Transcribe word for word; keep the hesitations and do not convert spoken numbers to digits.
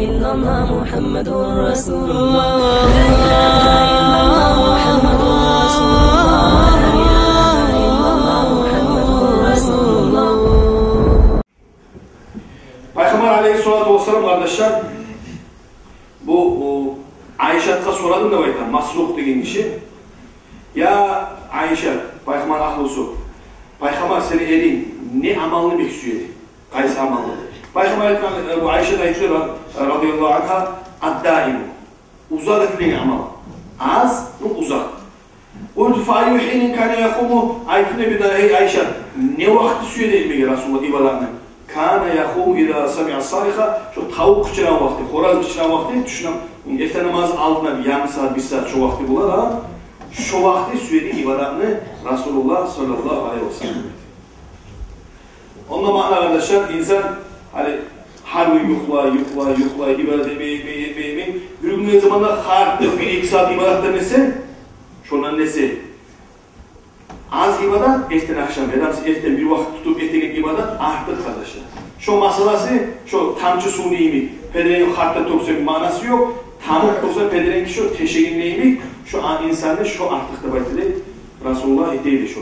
إلا الله محمد رسول الله. لا إله إلا الله محمد رسول الله. لا إله إلا الله محمد رسول الله. Пайхаммар алейгьиссалату вассалам, къардашлар, бу, бу Айшатгъа сорады деп айта Масрукъ деген гиши: «Я Айша, пайхаммар агьлюсю, пайхаммар, сени эринг не амалны бек сюеди?» Къайсы амалны? Пайхаммар айтгъан, э, бу Айшат айтды, ра-, радияллагьу ангьа: «Ад-даиму». Узакъ этилеген амал. Аз, ну, узакъ. «Къулту: фа айю хинин кана якъуму?» Айтдым дей бир де: «Эй Айшат, не вакъти сюеди эдиги Расулуллагь ибадатны?» «Кана якъуму иза самиа ссайха». Шо тавукъ къычырагъан вакъти, хораз къычырагъан вакъти, тюшюнем, эртен намаз алдына бир ярым сагьат, бир сагьат шо вакъти бола да. Шо вакъти сюеди ибадатны Расулуллагь саллаллагьу алайгьи ва саллам. Онда маъна, къардашлар, инсан гьали гьар гюн юхлай, юхлай, юхлай, ибадат этмей, этмей, этмей, этмей. Бир гюн гелген заманда гьар бир-эки сагьат ибадатдан эсе, шондан эсе аз ибадат, эртен-ахшам, яда сиз эртен бир вакъти тутуп этеген ибадат артыкъ, къардашлар. Шо масъаласы, шо тамчы сувну йимик, педеренги гьатта тёксенг маънасы ёкъ, тамып турса педеренги шо тешегинде йимик, шо а-, инсанны шо артыкъ деп айтды дей Расулуллагь, эте эди шо.